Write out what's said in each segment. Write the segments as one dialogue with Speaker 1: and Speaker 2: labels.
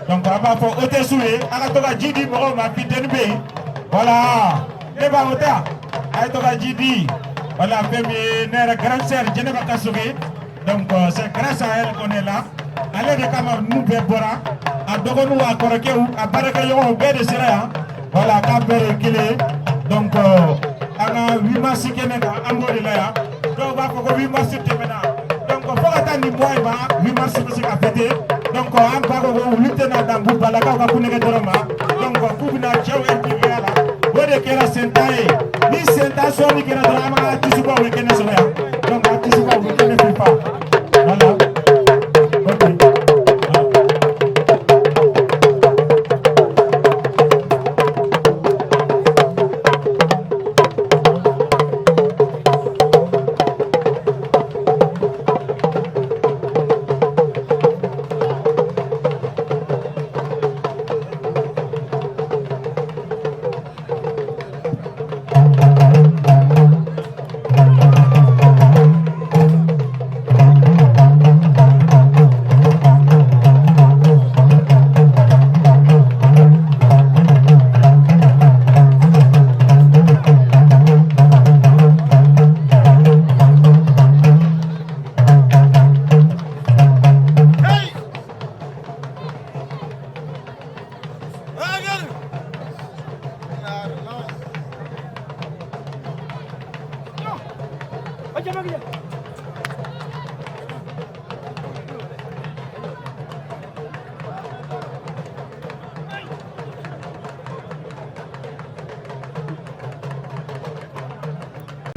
Speaker 1: Donc an b'a fɔ hôtesse ye, a ka to ka ji di mɔgɔw ma, funteni bɛ yen. Voilà, ne b'a o ta, a ye to ka ji di. Voilà, fɛn min ye ne yɛrɛ grande sœur Jɛnɛba Kasoge. Donc c'est grâce à elle qu'on est là. Ale de kama ninnu bɛɛ bɔra, a dɔgɔninw, a kɔrɔkɛw, a baarakɛɲɔgɔnw bɛɛ de sera yan. Voilà, k'a bɛɛ ye kelen ye. Donc an ka 8 mars kɛnɛ kan, an b'o de la yan. Dɔw b'a fɔ ko 8 mars tɛmɛna. Donc fo ka taa nin mois in ma, 8 mars bɛ se ka fêter. Donc an ba ko ko olu tɛna dan balakaw ka kunnɛgɛ dɔrɔn ma. Donc k'u bɛna cɛw impliquer a la. O de kɛra sentan ye. Ni sentan sɔɔni kɛra dɔrɔn, an b'a tisubaw bɛ kɛnɛ sɔrɔ yan. Donc a tisubaw bɛ kɛnɛ fifa. Voilà. Ok. Ah.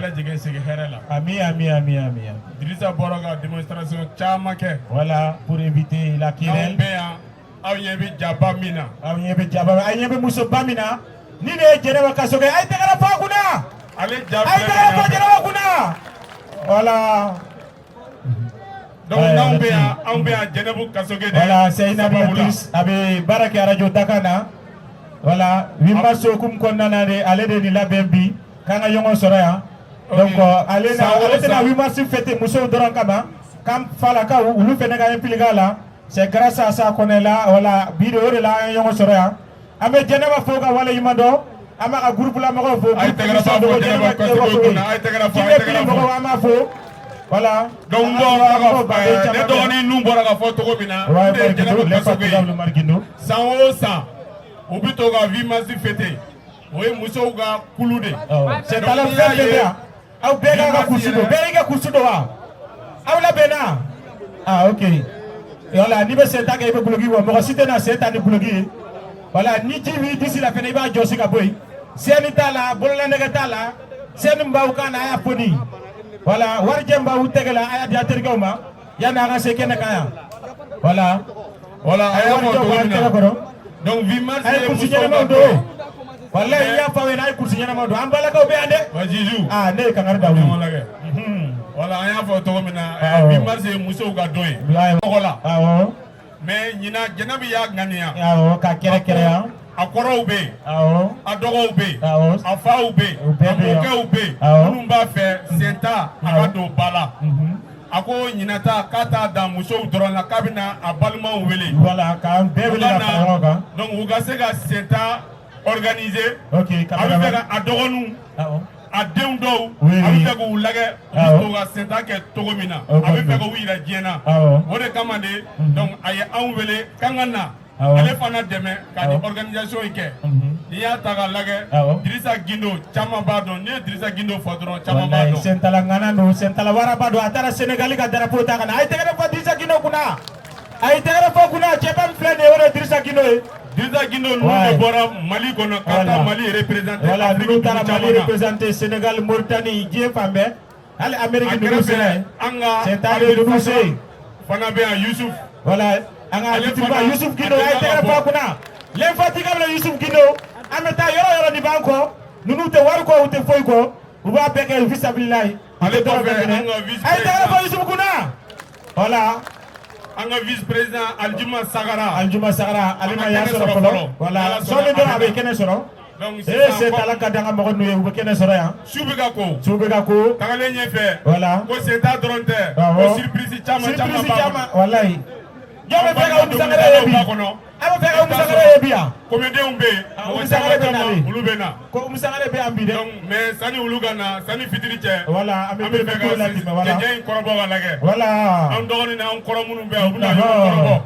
Speaker 2: Lajɛlen segin hɛrɛ la.
Speaker 1: Ami, ami, ami, ami.
Speaker 2: Dirisa bɔra ka démonstration caman kɛ.
Speaker 1: Voilà, pour éviter la
Speaker 2: N'anw
Speaker 1: querelle.
Speaker 2: bɛ yan, aw ɲɛ bɛ jaba min na.
Speaker 1: Aw ɲɛ bɛ jaba, aw ɲɛ bɛ musoba min na. Ni de ye Jɛnɛba Kasoge, a ye tɛgɛrɛ fɔ a kunna.
Speaker 2: Ale ja
Speaker 1: A ye
Speaker 2: filɛ
Speaker 1: tɛgɛrɛ
Speaker 2: nin
Speaker 1: fɔ
Speaker 2: ye.
Speaker 1: Jɛnɛba kunna. Voilà.
Speaker 2: Donc
Speaker 1: Ouais,
Speaker 2: n'anw bɛ
Speaker 1: merci.
Speaker 2: yan, anw bɛ yan Jɛnɛbu Kasoge de
Speaker 1: Voilà, c'est une
Speaker 2: sababu la.
Speaker 1: animatrice. A bɛ baara kɛ radio Dakan na. Voilà, 8 mars hukumu kɔnɔna na de, ale de nin labɛn bi k'an ka ɲɔgɔn sɔrɔ yan.
Speaker 2: Ok.
Speaker 1: Donc ale na
Speaker 2: San o
Speaker 1: ale tɛna
Speaker 2: san.
Speaker 1: 8 mars fêter musow dɔrɔn kama, k'an falakaw olu fɛnɛ ka impliquer a la. C'est grâce à ça qu'on est là. Voilà, bi de o de la an ye ɲɔgɔn sɔrɔ yan. An bɛ Jɛnɛba fo ka waleɲuman dɔn. An b'a ka groupe la mɔgɔw fo.
Speaker 2: A ye tɛgɛrɛ fɔ Jɛnɛba Kasoge kunna, a ye tɛgɛrɛ fɔ, a ye tɛgɛrɛ fɔ.
Speaker 1: Mɔgɔw an b'a fo. Voilà.
Speaker 2: Donc n bɔra ka ne dɔgɔnin ninnu bɔra ka fɔ cogo min na,
Speaker 1: Ouais,
Speaker 2: n de ye Jɛnɛba Kasoge ye.
Speaker 1: l'infatigable Marguindo.
Speaker 2: San o san, u bɛ to ka 8 mars fêter. O ye musow ka kulu de.
Speaker 1: C'est
Speaker 2: Donc,
Speaker 1: à la
Speaker 2: n'i y'a
Speaker 1: fɛn bɛɛ
Speaker 2: ye
Speaker 1: bɛ yan. Aw bɛɛ k'a ka kurusi don. Bɛɛ y'i ka kurusi don wa? Aw labɛnna? Ah, ok. Voilà, n'i bɛ sen ta kɛ, i bɛ guloki bɔ. Mɔgɔ si tɛna sen ta ni guloki ye. Voilà, ni ji b'i disi la fɛnɛ, i b'a jɔsi ka bɔ yen. Sɛni t'a la, bololanɛgɛ t'a la. Sɛni min b'aw kan na, a y'a poni. Voilà, warijɛ min b'aw tɛgɛ la, a y'a di a terikɛw ma. Yanni a ka se kɛnɛ kan yan. Voilà.
Speaker 2: Voilà,
Speaker 1: A
Speaker 2: a
Speaker 1: ye
Speaker 2: y'a fɔ
Speaker 1: warijɛw
Speaker 2: cogo
Speaker 1: bɔ a
Speaker 2: min
Speaker 1: tɛgɛ
Speaker 2: na.
Speaker 1: kɔrɔ.
Speaker 2: Donc 8 mars
Speaker 1: A ye
Speaker 2: ye
Speaker 1: kurusi
Speaker 2: musow ka
Speaker 1: ɲɛnamaw
Speaker 2: don
Speaker 1: don.
Speaker 2: ye.
Speaker 1: Walayi, n y'a fɔ aw ɲɛna, a ye kurusi ɲɛnamaw don. An balakaw bɛ yan dɛ.
Speaker 2: Wa Jiju.
Speaker 1: Ah, ne ye kangari da u ye.
Speaker 2: Ɲɔgɔn lajɛ. Voilà, an y'a fɔ cogo min na,
Speaker 1: Awɔ.
Speaker 2: 8 mars ye musow ka don ye.
Speaker 1: Awɔ.
Speaker 2: Tɔgɔ la.
Speaker 1: Awɔ.
Speaker 2: Mais ɲinan Jɛnɛbi y'a ŋaniya.
Speaker 1: Awɔ, ka kɛrɛkɛrɛ yan.
Speaker 2: A kɔrɔw bɛ yen.
Speaker 1: Awɔ.
Speaker 2: A dɔgɔw bɛ yen.
Speaker 1: Awɔ.
Speaker 2: A faw bɛ yen.
Speaker 1: U bɛɛ
Speaker 2: A
Speaker 1: bɛ yen.
Speaker 2: mɔkɛw bɛ yen.
Speaker 1: Awɔ.
Speaker 2: Minnu b'a fɛ senta a ka don ba la. A ko ɲinan ta k'a t'a dan musow dɔrɔn la, k'a bɛna a balimaw wele.
Speaker 1: Voilà, k'an bɛɛ
Speaker 2: U
Speaker 1: wele
Speaker 2: ka
Speaker 1: ka fara ɲɔgɔn kan.
Speaker 2: Donc u ka se ka senta organiser.
Speaker 1: Ok,
Speaker 2: A bɛ fɛ
Speaker 1: cameraman.
Speaker 2: ka a dɔgɔninw, a denw dɔw, a bɛ fɛ k'u lajɛ, u bɛ to ka senta kɛ cogo min na. A bɛ fɛ k'u yira diɲɛ na. O de kama de, donc a ye anw wele k'an ka na ale fana dɛmɛ ka nin organisation in kɛ. N'i y'a ta k'a lajɛ, Dirisa Gindo, caman b'a dɔn. N'i ye Dirisa Gindo fɔ dɔrɔn, caman b'a
Speaker 1: Wallahi,
Speaker 2: dɔn.
Speaker 1: Sentala ŋana don, Sentala waraba don. A taara Senegali ka drapeau ta ka na. A ye tɛgɛrɛ fɔ Dirisa Gindo kunna. A ye tɛgɛrɛ fɔ kunna. Cɛba min filɛ nin ye, o de ye Dirisa Gindo ye.
Speaker 2: Dirisa Gindo ninnu de bɔra Mali kɔnɔ ka taa Mali représenter
Speaker 1: Voilà,
Speaker 2: Afrique
Speaker 1: ninnu taara
Speaker 2: dugu
Speaker 1: Mali
Speaker 2: caman na.
Speaker 1: représenter, Sénégal, Mauritanie, diɲɛ fan bɛɛ. Hali
Speaker 2: A
Speaker 1: Amérique ninnu sera
Speaker 2: kɛrɛfɛ
Speaker 1: yen.
Speaker 2: an ka
Speaker 1: Sentale ninnu se yen.
Speaker 2: fana bɛ yan, Yusuf.
Speaker 1: Voilà, an ka
Speaker 2: Ale
Speaker 1: arbitre
Speaker 2: fana,
Speaker 1: Yusuf Gindo,
Speaker 2: a
Speaker 1: a ye
Speaker 2: delila
Speaker 1: tɛgɛrɛ
Speaker 2: ka
Speaker 1: fɔ a
Speaker 2: bɔ.
Speaker 1: kunna. L'infatigable Yusuf Gindo. An bɛ taa yɔrɔ o yɔrɔ, nin b'an kɔ. Ninnu tɛ wari kɔ, u tɛ foyi kɔ. U b'a bɛɛ kɛ fisabililayi. U
Speaker 2: Ale
Speaker 1: tɛ dɔrɔmɛ
Speaker 2: kɔfɛ,
Speaker 1: minɛ.
Speaker 2: an ka vice
Speaker 1: A ye tɛgɛrɛ fɔ
Speaker 2: président.
Speaker 1: Yusuf kunna. Voilà.
Speaker 2: An ka vice président Aljuma Sagara.
Speaker 1: Aljuma Sagara, ale
Speaker 2: A
Speaker 1: ma
Speaker 2: ma
Speaker 1: yan
Speaker 2: kɛnɛ
Speaker 1: sɔrɔ
Speaker 2: sɔrɔ
Speaker 1: fɔlɔ.
Speaker 2: fɔlɔ.
Speaker 1: Voilà,
Speaker 2: N'Ala sɔnna,
Speaker 1: sɔɔni dɔrɔn a
Speaker 2: a
Speaker 1: bɛ
Speaker 2: bɛ
Speaker 1: kɛnɛ sɔrɔ.
Speaker 2: Donc
Speaker 1: Ee,
Speaker 2: sisan
Speaker 1: Sentala ka di an ka mɔgɔ ninnu ye, u bɛ kɛnɛ sɔrɔ yan.
Speaker 2: Su bɛ ka ko.
Speaker 1: Su bɛ ka ko.
Speaker 2: Tagalen ɲɛfɛ.
Speaker 1: Voilà.
Speaker 2: Ko senta dɔrɔn tɛ.
Speaker 1: Awɔ.
Speaker 2: Ko surprise caman caman
Speaker 1: Surprise
Speaker 2: b'a
Speaker 1: caman,
Speaker 2: kɔnɔ.
Speaker 1: walayi. Jɔn bɛ fɛ ka Umu Sangare ye bi?
Speaker 2: B'a kɔnɔ.
Speaker 1: A bɛ fɛ ka Umu Sangare ye bi yan.
Speaker 2: Comédiens bɛ yen.
Speaker 1: Ah, Umu
Speaker 2: Mɔgɔ
Speaker 1: Sangare
Speaker 2: caman
Speaker 1: bɛ
Speaker 2: caman
Speaker 1: nalen.
Speaker 2: olu bɛ na.
Speaker 1: Ko Umu Sangare bɛ yan bi dɛ.
Speaker 2: Donc mais sani olu ka na, sani fitiri cɛ.
Speaker 1: Voilà, an bɛ
Speaker 2: An bɛ fɛ
Speaker 1: préfecture
Speaker 2: ka
Speaker 1: latimɛ, voilà.
Speaker 2: cɛncɛn in kɔrɔbɔ ka lajɛ.
Speaker 1: Voilà.
Speaker 2: An dɔgɔnin n'an kɔrɔ minnu bɛ yan, u bɛna ɲɔgɔn kɔrɔbɔ.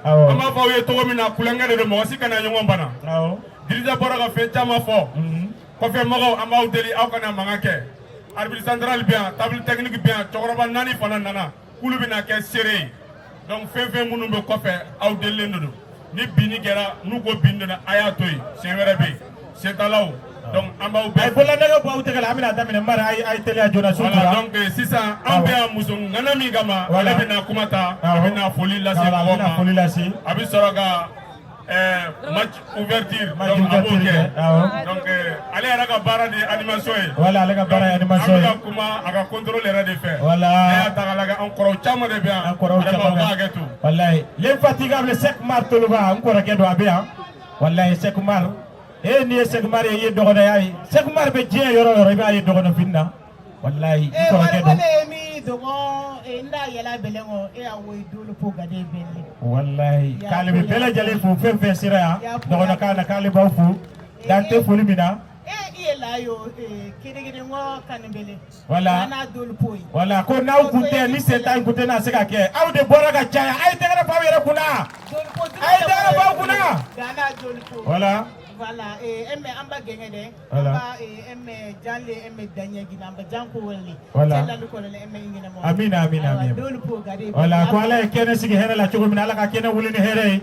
Speaker 1: Awɔ.
Speaker 2: An b'a fɔ aw ye cogo min na, kulonkɛ de don, mɔgɔ si kana ɲɔgɔn bana.
Speaker 1: Awɔ.
Speaker 2: Dirisa bɔra ka fɛn caman fɔ. Kɔfɛ mɔgɔw, an b'aw deli, aw kana mankan kɛ. Arbitre central bɛ yan, table technique bɛ yan, cɛkɔrɔba naani fana nana k'olu bɛna kɛ seere ye. Donc fɛn fɛn minnu bɛ kɔfɛ, aw delilen de don. Ni binni kɛra, n'u ko bin donna, a y'a to yen, siɲɛ wɛrɛ bɛ yen. Sentalaw, donc an b'aw
Speaker 1: A ye
Speaker 2: bɛɛ.
Speaker 1: bololanɛgɛ bɔ aw tɛgɛ la, an bɛna daminɛ. Mari, a ye teliya joona su
Speaker 2: Voilà,
Speaker 1: kora.
Speaker 2: donc sisan an bɛ yan muso ŋana min kama,
Speaker 1: Voilà.
Speaker 2: ale bɛna kuma ta, a bɛna foli lase
Speaker 1: Voilà, a
Speaker 2: mɔgɔw
Speaker 1: bɛna
Speaker 2: ma.
Speaker 1: foli lase.
Speaker 2: A bɛ sɔrɔ ka match ouverture,
Speaker 1: Match
Speaker 2: donc a b'o
Speaker 1: ouverture
Speaker 2: kɛ.
Speaker 1: kɛ, awɔ.
Speaker 2: Donc ale yɛrɛ ka baara de ye animation ye.
Speaker 1: Voilà, ale ka baara ye animation
Speaker 2: An
Speaker 1: ye.
Speaker 2: bɛ ka kuma a ka contrôle yɛrɛ de fɛ.
Speaker 1: Voilà.
Speaker 2: Ne y'a ta k'a lajɛ, an kɔrɔw caman de bɛ yan.
Speaker 1: An kɔrɔw
Speaker 2: Vraiment,
Speaker 1: caman
Speaker 2: u
Speaker 1: bɛ
Speaker 2: ka
Speaker 1: yan.
Speaker 2: hakɛ to.
Speaker 1: Wallahi, l'infatigable Cheikh Mar Toloba, n kɔrɔkɛ don, a bɛ yan. Wallahi, Cheikh Mar. Eh, n'i ye Cheikh Mar ye, i ye dɔgɔnɔya ye. Cheikh Mar bɛ diɲɛ yɔrɔ o yɔrɔ, i b'a ye dɔgɔnɔ fini na. Wallahi, n
Speaker 3: E
Speaker 1: kɔrɔkɛ don.
Speaker 3: wale mi dogo e nda yɛlɛ bɛlɛŋo e y'a woyi dolo po gade bɛlɛ.
Speaker 1: Wallahi,
Speaker 3: Ya
Speaker 1: k'ale bɛ
Speaker 3: bonya.
Speaker 1: bɛɛ lajɛlen fo, fɛn fɛn sera yan.
Speaker 3: Ya bonya.
Speaker 1: Dɔgɔnɔkan na, k'ale b'aw fo. Dan tɛ foli min na.
Speaker 3: E i ye layo e kirigiriŋo kanibele.
Speaker 1: Voilà.
Speaker 3: N'a dolo po ye.
Speaker 1: Voilà, ko n'aw kun tɛ, ni sen ta in kun tɛ n'a se ka kɛ. Aw de bɔra ka caya. A ye tɛgɛrɛ fɔ aw yɛrɛ kunna.
Speaker 3: Dolo po
Speaker 1: A ye tɛgɛrɛ fɔ aw kunna.
Speaker 3: Gana dolo po.
Speaker 1: Voilà.
Speaker 3: Voilà, e emme an ba gɛngɛ dɛ.
Speaker 1: Voilà.
Speaker 3: An ba emme janle emme daɲɛ gina an ba janko wale.
Speaker 1: Voilà.
Speaker 3: Cɛlalu kɔlɔlɛ emme ingina mɔ.
Speaker 1: Amina, amina,
Speaker 3: Ayiwa,
Speaker 1: amina.
Speaker 3: Dolo po gade.
Speaker 1: Voilà, ko Ala ye kɛnɛ sigi hɛrɛ la cogo min na, Ala ka kɛnɛ wuli ni hɛrɛ ye.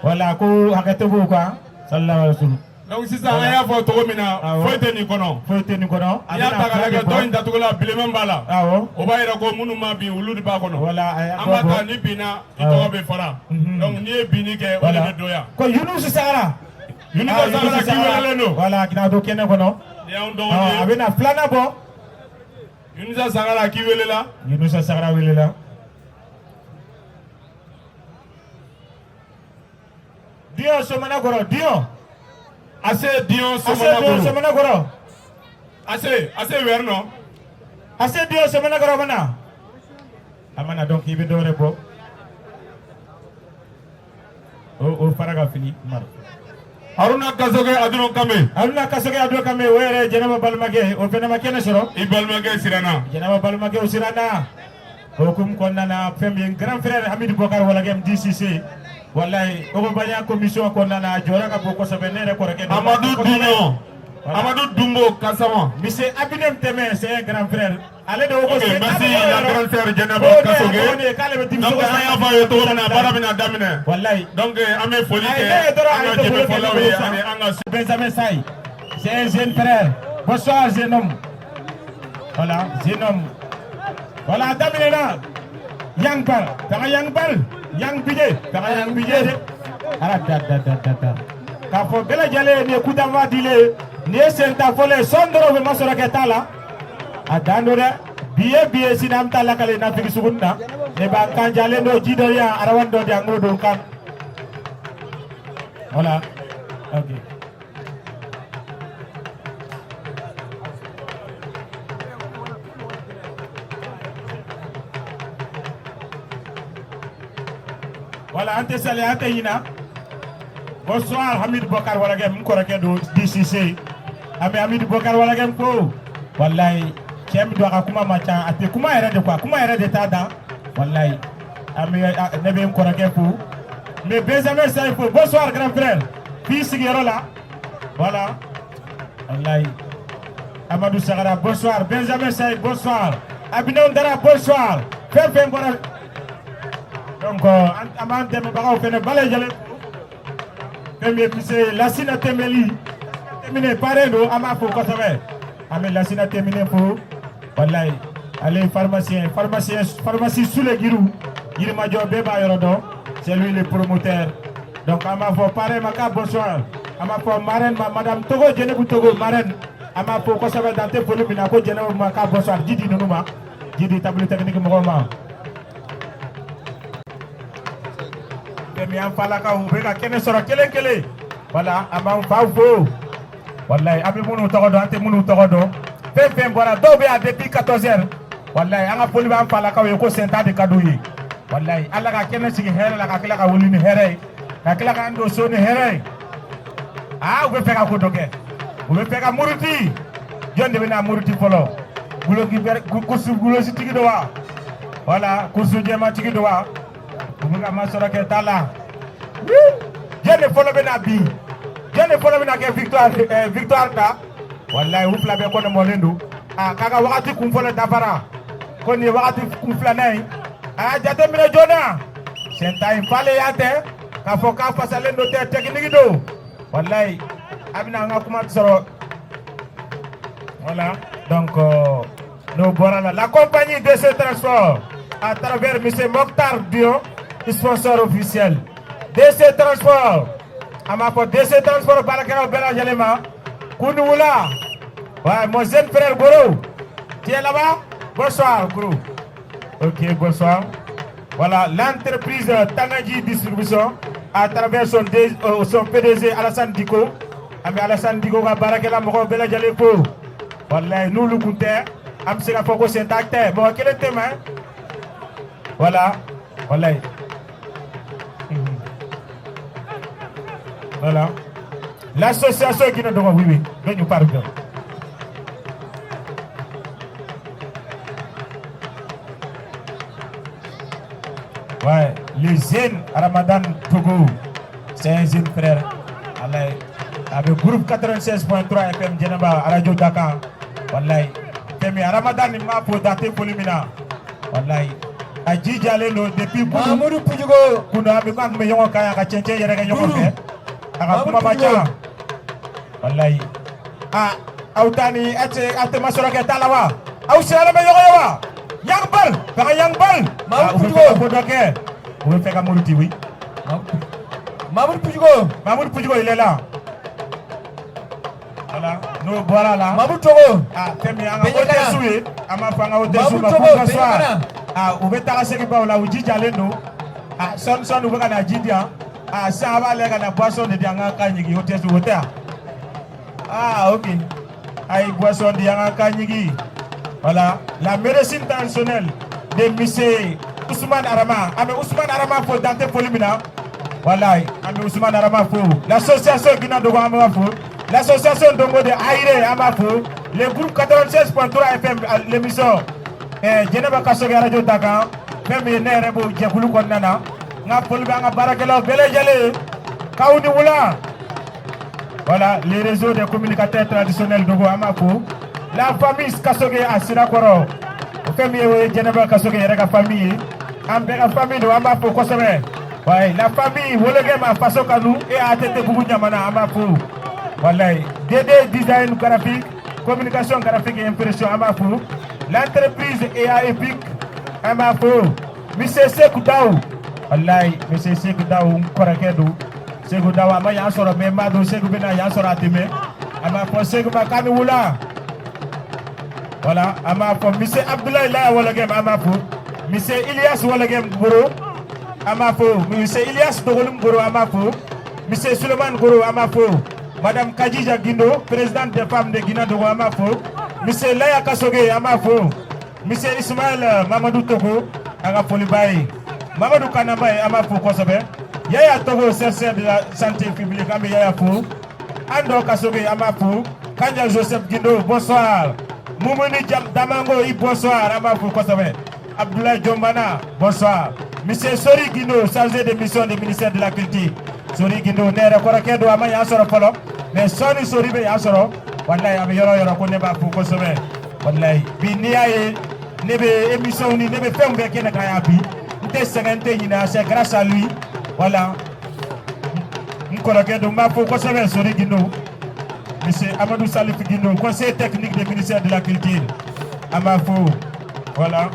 Speaker 1: Voilà, ko hakɛto b'o kan. Sallallahu alaihi wasallam.
Speaker 2: Donc sisan an y'a fɔ cogo min na,
Speaker 1: Awɔ.
Speaker 2: foyi tɛ nin kɔnɔ.
Speaker 1: Foyi tɛ nin kɔnɔ. A
Speaker 2: N'i y'a
Speaker 1: bɛna
Speaker 2: ta k'a
Speaker 1: fila de
Speaker 2: lajɛ,
Speaker 1: bɔ.
Speaker 2: dɔ in datugula bilenman b'a la.
Speaker 1: Awɔ.
Speaker 2: O b'a yira ko minnu ma bin, olu de b'a kɔnɔ.
Speaker 1: Voilà, a y'a
Speaker 2: An b'a
Speaker 1: bɔ.
Speaker 2: ta, ni binna, i
Speaker 1: Awɔ.
Speaker 2: tɔgɔ bɛ fara. Donc n'i ye binni kɛ, o de
Speaker 1: Voilà.
Speaker 2: bɛ don yan.
Speaker 1: Ko Yunusu Sagara.
Speaker 2: Yunusa
Speaker 1: Ah,
Speaker 2: Sagara k'i welelen don.
Speaker 1: Voilà, k'i na don kɛnɛ kɔnɔ.
Speaker 2: Nin y'anw
Speaker 1: Ɔ,
Speaker 2: dɔgɔnin
Speaker 1: a
Speaker 2: ye.
Speaker 1: bɛna filanan bɔ.
Speaker 2: Yunusa Sangara k'i welela.
Speaker 1: Yunusa Sagara welela. Dion Somanakɔrɔ, Dion.
Speaker 2: Ase Dion
Speaker 1: Ase Dion
Speaker 2: Somanakɔrɔ.
Speaker 1: Somanakɔrɔ.
Speaker 2: Ase Ase wɛrɛ nɔ.
Speaker 1: Ase Dion Somanakɔrɔ ma na. A ma na, donc i bɛ dɔ wɛrɛ bɔ. O fara ka fili Umaru.
Speaker 2: Haruna Kasoke Aduna Kame.
Speaker 1: Haruna Kasoke Aduna Kame, o yɛrɛ ye Jɛnɛba balimakɛ ye, o fɛnɛ ma kɛnɛ sɔrɔ.
Speaker 2: I balimakɛ siranna.
Speaker 1: Jɛnɛba balimakɛ, o siranna. O hukumu kɔnɔna na, fɛn min ye grand frère Hamidu Bɔkar Walagem DCC. Wallahi, Ogobanya commission kɔnɔna na, a jɔyɔrɔ ka bon kosɛbɛ, ne yɛrɛ kɔrɔkɛ don.
Speaker 2: Amadu Dunɔ.
Speaker 1: Voilà.
Speaker 2: Amadu Dumbo Kasama.
Speaker 1: Monsieur Abinem Tɛmɛ, c'est un grand frère. Ale de ko ko
Speaker 2: Ok, merci la grande sœur Jɛnɛba
Speaker 1: Ko ne y'a
Speaker 2: Kasoke.
Speaker 1: dɔgɔnin ye, k'ale bɛ
Speaker 2: Donc an y'a fɔ a ye cogo min na, baara bɛna daminɛ.
Speaker 1: Wallahi.
Speaker 2: Donc an bɛ foli
Speaker 1: Ayi,
Speaker 2: kɛ
Speaker 1: ne ye dɔrɔn
Speaker 2: an
Speaker 1: a ye
Speaker 2: ka
Speaker 1: dɔgɔnin kɛ
Speaker 2: jɛmɛfɔlaw
Speaker 1: ne
Speaker 2: ye
Speaker 1: bolo
Speaker 2: ani
Speaker 1: sa.
Speaker 2: an ka
Speaker 1: Benjamin Saï, c'est un jeune frère. Bonsoir, jeune homme. Voilà, jeune homme. Voilà, daminɛna. Yang Bal, taga Yang Bal, Yang Bije, taga Yang Bije dɛ. Ala da da da da da. K'a fɔ bɛɛ lajɛlen ye, nin ye coup d'envoi dilen ye. Nin ye senta fɔlɔ ye, sɔn dɔrɔn bɛ ma sɔrɔ kɛ t'a la. A dan don dɛ. Bi ye bi ye, sini an bɛ taa lakale nafigi suguni na. Ne b'an kan jalen don, ji dɔ di yan, arawan dɔ di yan, n k'o don kan. Voilà. Ok. Voilà, an tɛ sali, an tɛ ɲina. Bonsoir Hamid Bokar Walagem, n kɔrɔkɛ don DCC. An bɛ Hamid Bokar Walagem ko. Wallahi, cɛ min don, a ka kuma man ca, a tɛ kuma yɛrɛ de quoi, kuma yɛrɛ de t'a dan. Wallahi, an bɛ ne bɛ n kɔrɔkɛ fo. N bɛ Benjamin Sayi fo. Bonsoir grand frère. F'i sigiyɔrɔ la. Voilà. Wallahi. Amadou Sagara, bonsoir. Benjamin Sayi, bonsoir. Abinon Dara, bonsoir. Fɛn fɛn bɔra. Donc, an b'an dɛmɛbagaw fɛnɛ bɛɛ lajɛlen fo. Fɛn min ye monsieur Lasina Tembeli, Temine parrain don, an b'a fo kosɛbɛ. An bɛ Lasina Temine fo. Wallahi, ale ye pharmacien, pharmacien, pharmacie Sule Giru, Yirimajɔ, bɛɛ b'a yɔrɔ dɔn. C'est lui le promoteur. Donc an b'a fɔ parrain ma k'a bonsoir. An b'a fɔ marraine ma, madame Togo Jɛnɛbu Togo, marraine. An b'a fo kosɛbɛ, dan tɛ foli min na, ko Jɛnɛbu ma k'a bonsoir. Jidi ninnu ma, Jidi table technique mɔgɔw ma. Fɛn min y'an falakaw, u bɛ ka kɛnɛ sɔrɔ kelen kelen. Voilà, an b'an faw fo. Wallahi, an bɛ minnu tɔgɔ dɔn, an tɛ minnu tɔgɔ dɔn. Fɛn fɛn bɔra, dɔw bɛ yan depuis 14 heures. Wallahi, an ka foli b'an falakaw ye, ko senta de ka d'u ye. Wallahi, Ala ka kɛnɛ sigi hɛrɛ la, ka tila ka wuli ni hɛrɛ ye. Ka tila k'an don so ni hɛrɛ ye. Aa, u bɛ fɛ ka ko dɔ kɛ, u bɛ fɛ ka muruti. Jɔn de bɛna muruti fɔlɔ? Guloki bɛrɛ, kurusu gulositigi don wa, wala kurusu jɛmatigi don wa? U bɛ ka masɔrɔ kɛ ta la. Jɔn de fɔlɔ bɛna bin? Jɔn de fɔlɔ bɛna kɛ victoire ta? Walayi, u fila bɛɛ kɔnɔ mɔlen don. A k'a ka wagati kun fɔlɔ dafara, ko nin ye wagati kun filanan ye. A y'a jateminɛ joona, sɛnta in falen tɛ k'a fɔ k'a fasalen don tɛ, technique don. Walayi, a bɛna an ka kuma sɔrɔ. Voilà, donc n'o bɔra la, la compagnie DC Transport à travers monsieur Mokhtar Dion, sponsor officiel DC Transport. An b'a fɔ DC Transport baarakɛlaw bɛɛ lajɛlen ma k'u ni wula. Ouais, mon jeune frère Goro, tu es là-bas? Bonsoir Goro. Ok, bonsoir. Voilà, l'entreprise Tangaji Distribution à travers son PDG Alassane Diko. An bɛ Alassane Diko ka baarakɛla mɔgɔw bɛɛ lajɛlen fo. Walayi, n'olu kun tɛ, an bɛ se k'a fɔ ko sen t'a tɛ mɔgɔ kelen tɛ mɛ. Voilà, walayi. Voilà. L'association qui nous donne, oui, oui, nous parle bien. Ouais, le jeune Ramadan Togo, c'est un jeune frère. Allez, avec groupe 96.3 FM Djeneba, Radio Dakar. Wallahi. Femi Ramadan ni ma fo date foli min na. Wallahi. A jijalen don depuis kunu.
Speaker 4: Mamadou Pujugo.
Speaker 1: Kunu an bɛ an tun bɛ ɲɔgɔn kan yan ka cɛncɛn yɛrɛ kɛ ɲɔgɔn fɛ. A ka kuma ma ca. Wallahi. Ah, aw ta ni aw tɛ aw tɛ masɔrɔ kɛ ta la wa? Aw siranlen bɛ ɲɔgɔn ye wa? Yang bal, fanga yang bal.
Speaker 4: Mamadou
Speaker 1: Ah, u bɛ fɛ
Speaker 4: Pujugo.
Speaker 1: ka ko dɔ kɛ. U bɛ fɛ ka muruti, oui.
Speaker 4: Mamadou Pujugo.
Speaker 1: Mamadou Pujugo, il est là. Voilà, n'o bɔra la.
Speaker 4: Mamadou Togo.
Speaker 1: Ah, fɛn min ye an ka
Speaker 4: Beɲɛkana.
Speaker 1: hôtesse ye, an b'a fɔ an ka hôtesse
Speaker 4: Mamadou
Speaker 1: ma
Speaker 4: Togo,
Speaker 1: ko bonsoir.
Speaker 4: Beɲɛkana.
Speaker 1: Ah, u bɛ taga segin baw la, u jijalen don. Ah, sɔɔni sɔɔni u bɛ ka na ji di yan. Ah, sisan a b'a lajɛ ka na boisson de di an ka ka ɲigin hôtesse, o tɛ yan? Ah, ok. A ye boisson di an ka ka ɲigin. Voilà, la médecine traditionnelle de monsieur Ousmane Arama. An bɛ Ousmane Arama fo dan tɛ foli min na. Voilà, an bɛ Ousmane Arama fo. L'association Guina Dogo, an b'a fo. L'association Dongo de Aïré, an b'a fo. Le groupe 96.3 FM, l'émission Jɛnɛba Kasoge Radio Dakan. Fɛn min ye ne yɛrɛ b'o jɛkulu kɔnɔna na. N ka foli bɛ an ka baarakɛlaw bɛɛ lajɛlen ye. K'aw ni wula. Voilà, les réseaux des communicateurs traditionnels Dogo, an b'a fo. La famille Kasoge a Sirakɔrɔ. O fɛn min ye, o ye Jɛnɛba Kasoge yɛrɛ ka famille ye. An bɛɛ ka famille don, an b'a fo kosɛbɛ. Ouais, la famille Wologem a Faso Kanu et ATT Bougou Ɲamana, an b'a fo. Wallahi, DD Design Graphique, Communication Graphique et Impression, an b'a fo. L'entreprise EA Epic, an b'a fo. Monsieur Sekou Daou, wallahi, Monsieur Sekou Daou, n kɔrɔkɛ don. Sekou Daou, a ma yan sɔrɔ, mais n b'a dɔn Sekou bɛna yan sɔrɔ a tɛ mɛn. An b'a fɔ Sekou ma k'a ni wula. Voilà, an b'a fɔ Monsieur Abdoulaye Laya Wologem, an b'a fo. Monsieur Ilyas Wologem Goro, an b'a fo. Monsieur Ilyas Dogolum Goro, an b'a fo. Monsieur Suleiman Goro, an b'a fo. Madame Kadija Guindo, présidente des femmes de Guina Dogo, an b'a fo. Monsieur Laya Kasoge, an b'a fo. Monsieur Ismaël Mamadou Togo, an ka foli b'a ye. Mamadou Kanamba ye, an b'a fo kosɛbɛ. Yaya Togo, chercheur de la santé publique, an bɛ Yaya fo. Ando Kasoge, an b'a fo. Kanja Joseph Guindo, bonsoir. Moumouni Damango, i bonsoir, an b'a fo kosɛbɛ. Abdoulaye Diombana, bonsoir. Monsieur Sori Guindo, chargé de mission du ministère de la Culture. Sori Guindo, ne yɛrɛ kɔrɔkɛ don, a ma yan sɔrɔ fɔlɔ. Mais sɔɔni Sori bɛ yan sɔrɔ. Wallahi, a bɛ yɔrɔ o yɔrɔ ko ne b'a fo kosɛbɛ. Wallahi, bi n'i y'a ye ne bɛ émission ni ne bɛ fɛnw bɛɛ kɛnɛ kan yan bi. N tɛ sɛgɛn, n tɛ ɲinɛ, c'est grâce à lui. Voilà. N kɔrɔkɛ don, n b'a fo kosɛbɛ, Sori Guindo. Monsieur Amadou Salif Guindo, conseiller technique du ministère de la Culture. An b'a fo. Voilà.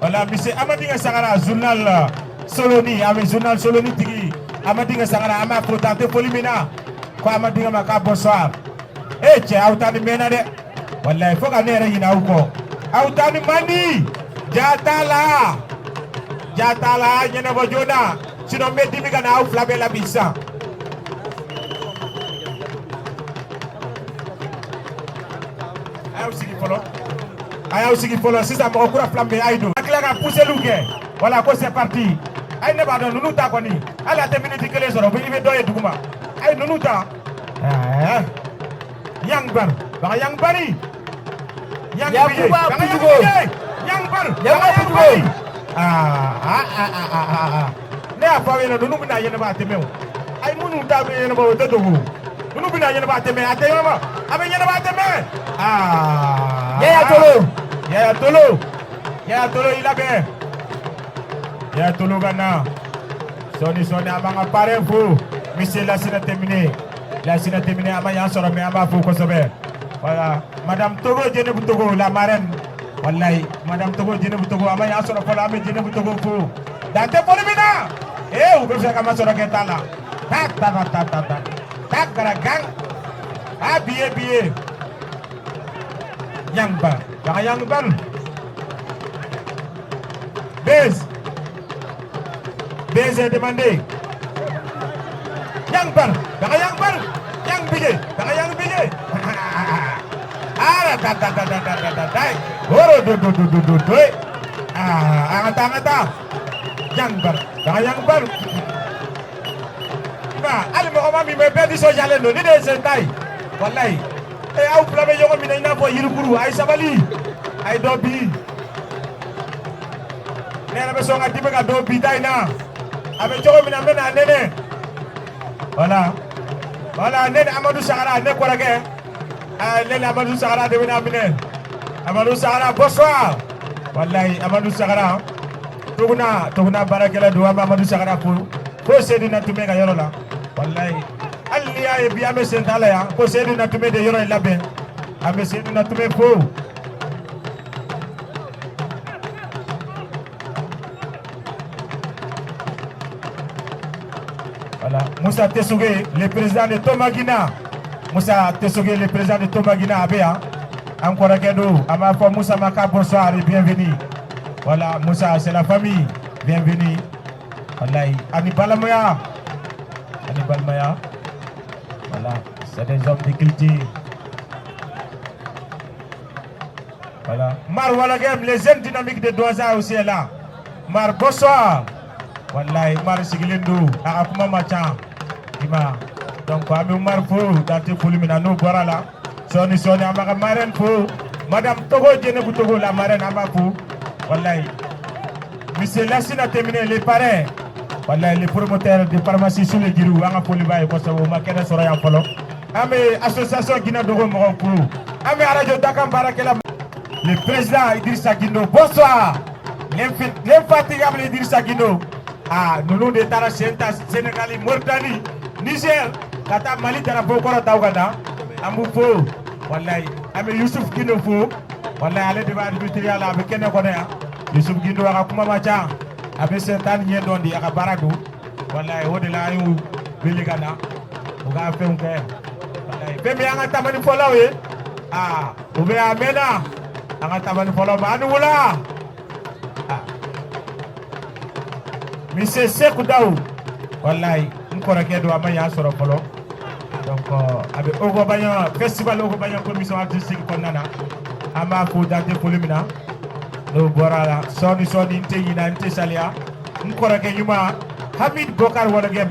Speaker 1: Voilà, monsieur Amadinga Sangara, journal Soloni, an bɛ journal Soloni tigi. Amadinga Sangara, an b'a fo dan tɛ foli min na. Ko Amadinga ma k'a bonsoir. Eh cɛ, aw ta ni mɛnna dɛ. Wallahi, fo ka ne yɛrɛ ɲinɛ aw kɔ. Aw ta ni man di. Ja t'a la. Ja t'a la, ɲɛnabɔ joona. Sinon n bɛ dimi ka na aw fila bɛɛ la bi sisan. A y'aw sigi fɔlɔ. A y'aw sigi fɔlɔ sisan, mɔgɔ kura fila bɛ yen, a ye don. A tila ka pousseliw kɛ. Voilà, ko c'est parti. Ayi, ne b'a dɔn ninnu ta kɔni. Hali a tɛ miniti kelen sɔrɔ, i bɛ dɔ ye duguma. A ye ninnu ta. Ɛɛ, Yang Bar, Baga Yang Bari. Yang Bije.
Speaker 4: Yakuba
Speaker 1: Baga Yang
Speaker 4: Pujugo.
Speaker 1: Bije. Yang Bar.
Speaker 4: Yakuba
Speaker 1: Baga Yang
Speaker 4: Pujugo.
Speaker 1: Bari. Ah ah ah ah ah ah ah. Ne y'a fɔ aw ɲɛna, ninnu bɛna ɲɛnabɔ, a tɛ mɛn o. Ayi, minnu ta bɛ ɲɛnabɔ, o tɛ dogo. Ninnu bɛna ɲɛnabɔ, a tɛ mɛn, a tɛ ɲɛnabɔ. A bɛ ɲɛnabɔ, a tɛ mɛn. Ah.
Speaker 4: Yaya Tolo.
Speaker 1: Yaya Tolo. Yaya Tolo, i labɛn. Yaya Tolo ka na. Sɔɔni sɔɔni, an b'an ka parrain fo. Monsieur Lassina Temine. Lassina Temine, an ma yan sɔrɔ, mais an b'a fo kosɛbɛ. Voilà. Madame Togo Djenebou Togo, la marraine. Wallahi, Madame Togo Djenebou Togo, an ma yan sɔrɔ fɔlɔ, an bɛ Djenebou Togo fo. Dan tɛ foli min na. Eh, u bɛ fɛ ka ma sɔrɔ kɛ ta la. Ta ta ta ta ta ta. Ta gara gang. Ah, billet, billet. Yangban. Baga Yangban. Bez. Bez est demandé. Yang Bar. Baga Yang Bar. Yang Bije. Baga Yang Bije. Ah, ta ta ta ta ta ta ta ta. Oro do do do do do do. Ah, an ka taa, an ka taa. Yang Bar. Baga Yang Bar. Ba, hali mɔgɔ ma min bɛ bɛɛ nisɔndiyalen don, ni de ye sen ta ye. Walayi. Eh, aw fila bɛ ɲɔgɔn minɛ i n'a fɔ yirikuru, a ye sabali. A ye dɔ bi. Ne yɛrɛ bɛ sɔn ka dimi ka dɔ bi ta in na. A bɛ cogo min na, n bɛ na nɛnɛ. Voilà. Voilà, ne ni Amadou Sagara, ne kɔrɔkɛ. Ah, ne ni Amadou Sagara de bɛna minɛ. Amadou Sagara, bonsoir. Wallahi, Amadou Sagara. Tuguna, Tuguna baarakɛla don, an bɛ Amadou Sagara fo. Ko Seydou Natume ka yɔrɔ la. Wallahi. Hali n'i y'a ye bi an bɛ sen t'a la yan, ko Seydou Natume de yɔrɔ in labɛn. An bɛ Seydou Natume fo. Voilà. Moussa Tessougué, le président de Tomagina. Moussa Tessougué, le président de Tomagina, a bɛ yan. An kɔrɔkɛ don, an b'a fɔ Moussa Maka, bonsoir et bienvenue. Voilà, Moussa, c'est la famille. Bienvenue. Wallahi. Ani balimaya. Ani balimaya. Voilà, c'est des hommes de culture. Voilà. Mar Walagem, les jeunes dynamiques de Douentza aussi est là. Mar, bonsoir. Wallahi, Mar sigilen don, a ka kuma ma ca. I ma. Donc, an bɛ Mar fo, dan tɛ foli min na, n'o bɔra la. Sɔɔni sɔɔni, an b'a ka marraine fo. Madame Togo Djenebou Togo, la marraine, an b'a fo. Wallahi. Monsieur Lassina Temine, le parrain. Wallahi, le promoteur de pharmacie sous le Girou, an ka foli b'a ye kosɛbɛ, o ma kɛnɛ sɔrɔ yan fɔlɔ. An bɛ association Guinée Dogo mɔgɔw fo. An bɛ radio Dakan baarakɛla. Le président Idrissa Guindo, bonsoir. L'infatigable Idrissa Guindo. Ah, ninnu de taara sen ta Sénégal, Mauritanie, Niger, ka taa Mali drapeau kɔrɔ ta u ka na. An b'u fo. Wallahi, an bɛ Youssouf Guindo fo. Wallahi, ale de b'a arbitre la, a bɛ kɛnɛ kɔnɔ yan. Youssouf Guindo, a ka kuma ma ca. A bɛ sen tan ni ɲɛ dɔn de, a ka baara don. Wallahi, o de la an y'u wele ka na. U ka fɛnw kɛ. Wallahi, fɛn min y'an ka tamani fɔlaw ye. Ah, u bɛ yan a mɛnna. An ka tamani fɔlaw ma, a ni wula. Ah. Monsieur Sekou Daou, wallahi, n kɔrɔkɛ don, a ma yan sɔrɔ fɔlɔ. Donc, a bɛ Ogobanyan, festival Ogobanyan commission artistique kɔnɔna na. An b'a fo dan tɛ foli min na. N'o bɔra la, sɔɔni sɔɔni, n tɛ ɲinɛ, n tɛ saliya. N kɔrɔkɛ ɲuman, Hamid Bokar Walagem.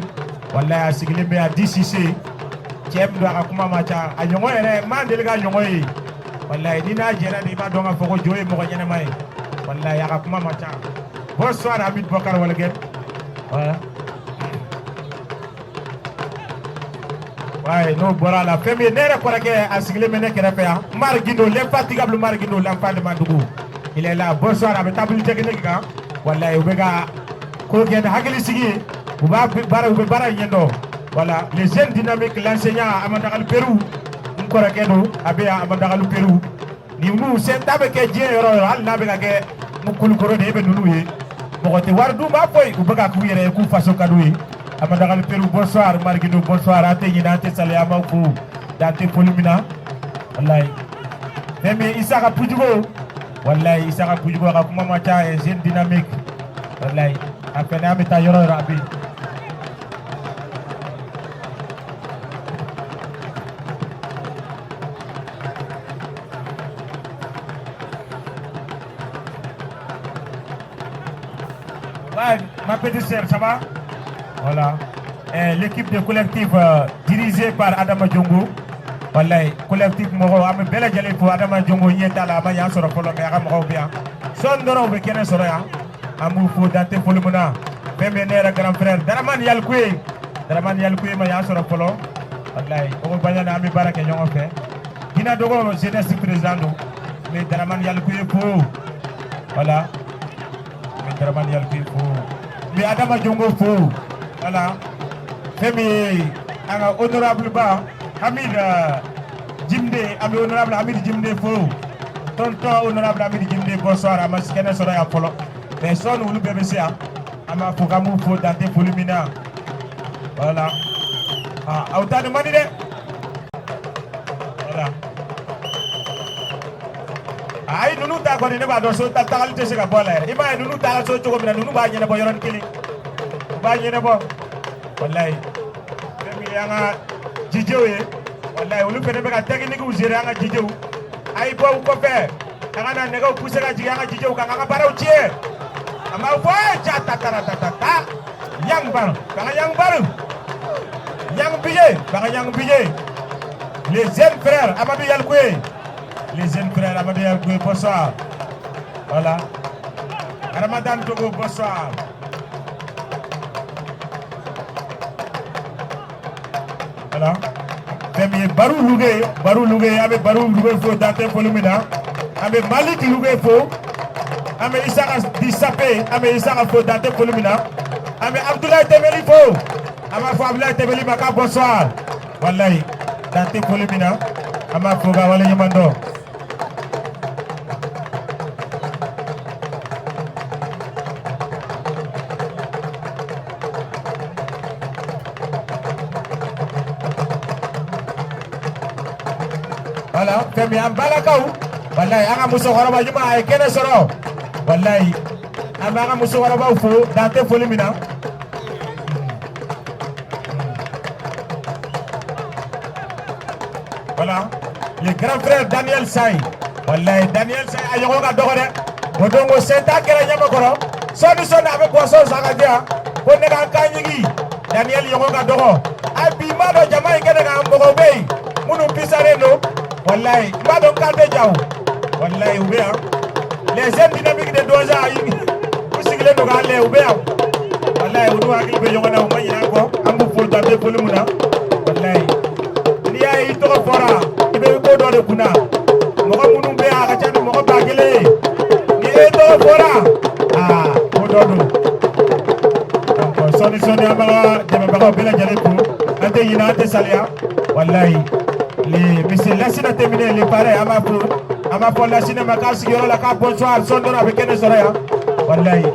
Speaker 1: Wallahi, a sigilen bɛ yan DCC. Cɛ min don, a ka kuma ma ca. A ɲɔgɔn yɛrɛ, n m'a deli ka ɲɔgɔn ye. Wallahi, ni n'a jɛra de, i b'a dɔn k'a fɔ ko jo ye mɔgɔ ɲɛnama ye. Wallahi, a ka kuma ma ca. Bonsoir Hamid Bokar Walagem. Voilà. Ouais, n'o bɔra la, fɛn min ye ne yɛrɛ kɔrɔkɛ, a sigilen bɛ ne kɛrɛfɛ yan, Mar Guindo, l'infatigable Mar Guindo, l'enfant de Mandugu. Il est là. Bonsoir, a bɛ table technique kan. Wallahi, u bɛ ka ko kɛ ni hakili sigi ye. U b'a baara, u bɛ baara in ɲɛdɔn. Voilà, les jeunes dynamiques, l'enseignant Amadou Perou, n kɔrɔkɛ don, a bɛ yan Amadou Perou. Ninnu sen ta bɛ kɛ diɲɛ yɔrɔ o yɔrɔ, hali n'a bɛ ka kɛ Kulukoro de, e bɛ ninnu ye. Mɔgɔ tɛ wari d'u ma foyi, u bɛ ka k'u yɛrɛ ye k'u faso ka d'u ye. Amadou Perou, bonsoir. Mar Guindo, bonsoir. An tɛ ɲinɛ, an tɛ saliya, an b'aw fo dan tɛ foli min na. Wallahi. Fɛn min ye Isaka Pujugo, wallahi, Isaka Pujugo, a ka kuma ma ca, ye jeune dynamique. Wallahi, a fɛnɛ an bɛ taa yɔrɔ o yɔrɔ, a bɛ yen. Ouais, ma petite sœur, ça va? Voilà. L'équipe de collectif dirigée par Adama Djongo. Wallahi, collectif mɔgɔw, an bɛ bɛɛ lajɛlen fo. Adama Djongo ɲɛ t'a la, a ma yan sɔrɔ fɔlɔ, mais a ka mɔgɔw bɛ yan. Sɔɔni dɔrɔn u bɛ kɛnɛ sɔrɔ yan. An b'u fo dan tɛ foli min na. Fɛn min ye ne yɛrɛ grand frère Dramane Yalikuye. Dramane Yalikuye ma yan sɔrɔ fɔlɔ. Wallahi, Ogo Baɲana, an bɛ baara kɛ ɲɔgɔn fɛ. Gina Dogo jeunesse président don. N bɛ Dramane Yalikuye fo. Voilà. N bɛ Dramane Yalikuye fo. N bɛ Adama Djongo fo. Voilà. Fɛn min ye an ka honorable ba Hamid Jimde, an bɛ honorable Hamid Jimde fo. Tonton honorable Hamid Jimde, bonsoir. A ma kɛnɛ sɔrɔ yan fɔlɔ, mais sɔɔni olu bɛɛ bɛ se yan. An b'a fɔ k'an b'u fo dan tɛ foli min na. Voilà. Ah, aw ta nin man di dɛ. Voilà. Ayi, ninnu ta kɔni, ne b'a dɔn so ta tagali tɛ se ka bɔ a la yɛrɛ. I m'a ye ninnu taara so cogo min na, ninnu b'a ɲɛnabɔ yɔrɔnin kelen, u b'a ɲɛnabɔ. Walayi, fɛn min ye an ka jijew ye, walayi, olu fɛnɛ bɛ ka technique gérer. An ka jijew, a ye bɔ u kɔfɛ, an ka na nɛgɛw pousser ka jigin an ka jijew kan, k'an ka baaraw tiɲɛ. An b'a fɔ ye ja ta ta ta ta ta yang bar banga yang baru yang bije banga yang bije. Les jeunes frères Amadou Yalkoué, les jeunes frères Amadou Yalkoué, bonsoir. Voilà. Ramadan Togo, bonsoir. Voilà. Fɛn min ye Barou Luge, Barou Luge, an bɛ Barou Luge fo dan tɛ foli min na. An bɛ Malik Luge fo. An bɛ Isaka di Sape, an bɛ Isaka fo dan tɛ foli min na. An bɛ Abdoulaye Tebeli fo. An b'a fɔ Abdoulaye Tebeli ma k'a bonsoir. Walayi, dan tɛ foli min na. An b'a fo k'a waleɲuman dɔn. Voilà, fɛn min an balakaw, walayi, an ka musokɔrɔba ɲuman, a ye kɛnɛ sɔrɔ. Walayi, an bɛ an ka musokɔrɔbaw fo dan tɛ foli min na. Voilà, le grand frère Daniel Say. Walayi, Daniel Say a ɲɔgɔn ka dɔgɔ dɛ. O don ko senta kɛra ɲamakɔrɔ, sɔɔni sɔɔni a bɛ boisson san ka di yan ko ne ka n kan ɲigi. Daniel ɲɔgɔn ka dɔgɔ. A bi n b'a dɔn jama in kɛnɛ kan, mɔgɔw bɛ yen minnu pisalen don. Walayi, n b'a dɔn kan tɛ ja o. Walayi, u bɛ yan. Les jeunes dynamiques de Douentza, u sigilen don k'a lajɛ, u bɛ yan. Walayi, u n'u hakili bɛ ɲɔgɔn na, u ma ɲinɛ an kɔ. An b'u fo dan tɛ foli min na. Walayi, n'i y'a ye i tɔgɔ fɔra, i bɛ ko dɔ de kunna. Mɔgɔ minnu bɛ yan, a ka ca ni mɔgɔ 1000 ye. Ni e tɔgɔ fɔra, aa, ko dɔ don. Donc sɔɔni sɔɔni, an b'an ka dɛmɛbagaw bɛɛ lajɛlen fo. An tɛ ɲinɛ, an tɛ saliya. Walayi, le monsieur Lassina Temine, le parrain, an b'a fo. An b'a fɔ Lassina ma k'a sigiyɔrɔ la k'a bonsoir. Sɔɔni dɔrɔn a bɛ kɛnɛ sɔrɔ yan. Walayi,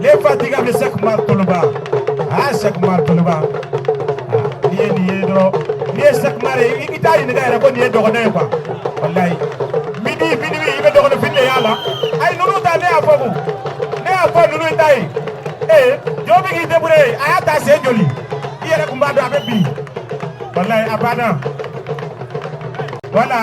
Speaker 1: l'infatigable Cheikh Umar Toloba. Ah, Cheikh Umar Toloba, ah, n'i ye nin ye dɔrɔn, n'i ye Cheikh Umar ye, i t'a ɲininka yɛrɛ ko nin ye dɔgɔnɔ ye quoi. Walayi, midi midi, i bɛ dɔgɔnɔ fini de y'a la. Ayi, ninnu ta, ne y'a fɔ ko ne y'a fɔ ninnu ta ye. Ee, jɔn bɛ k'i débrouiller, a y'a ta sen joli, i yɛrɛ kun b'a dɔn a bɛ bin. Walayi, a banna. Voilà.